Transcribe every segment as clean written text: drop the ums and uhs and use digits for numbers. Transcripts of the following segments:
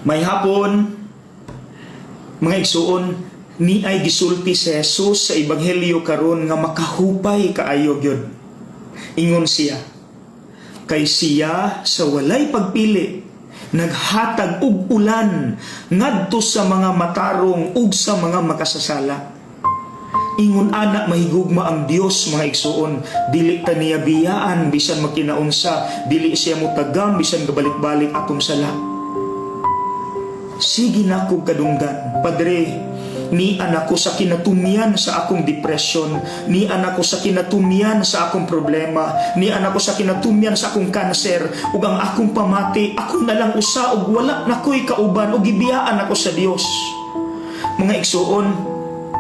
Maayong hapon, mga igsuon, ni ay gisulti si Jesus sa Ebanghelyo karon nga makahupay kaayo gyud. Ingon siya, kay siya sa walay pagpili naghatag og ulan ngadto sa mga matarong ug sa mga makasasala. Ingon ana mahigugma ang Dios, mga igsuon, dili ta niya biyaan bisan magkinaunsa, dili siya mutagam bisan gabalik-balik atong sala. Sige na kog kadunggan, "Padre, nian ako sa kinatumyan sa akong depression, nian ako sa kinatumyan sa akong problema, nian ako sa kinatumyan sa akong kanser, ug ang akong pamati, ako na lang usa ug wala na ko'y kauban ug gibiyaan ako sa Dios." Mga igsuon,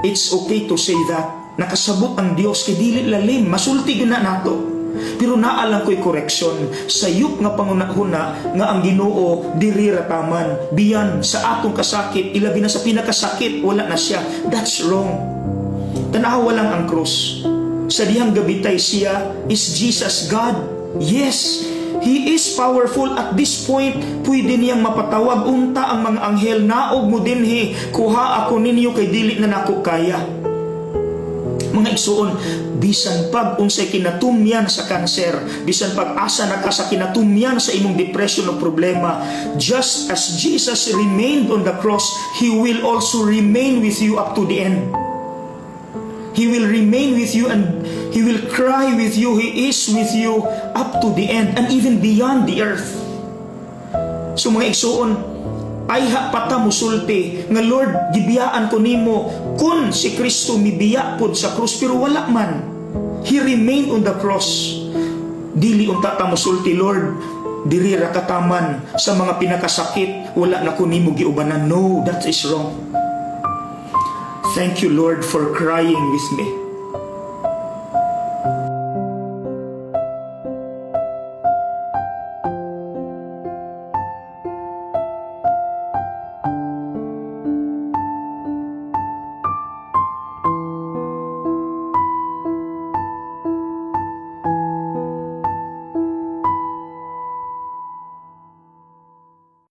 it's okay to say that. Nakasabot ang Dios kay dili lalim, masulti gyud na nato. Pero naa lang ko'y correction, sayop nga panghuna-huna nga ang Ginoo diri ra taman biyan sa atong kasakit, ilabi na sa pinakasakit, wala na siya. That's wrong. Tanawa lang ang krus. Sa dihang gabitay siya, is Jesus God? Yes. He is powerful at this point. Pwede niyang mapatawag unta ang mga anghel, "Naog mo dinhi, kuha ako ninyo kay dili na nako kaya." Mga igsuon, bisan pag unsay kinatumyan sa kanser, bisan pag asa na ka sa kinatumyan sa imong depression o problema, just as Jesus remained on the cross, He will also remain with you up to the end. He will remain with you and He will cry with you. He is with you up to the end and even beyond the earth. So mga igsuon, ayha pa ta musulti nga, "Lord, gibiyaan ko nimo," kun si Kristo mibiya pod sa krus, pero wala man. He remained on the cross. Dili unta ta musulti, "Lord, diri ra ka taman sa mga pinakasakit, wala na ko nimo giubanan." No, that is wrong. Thank you, Lord, for crying with me.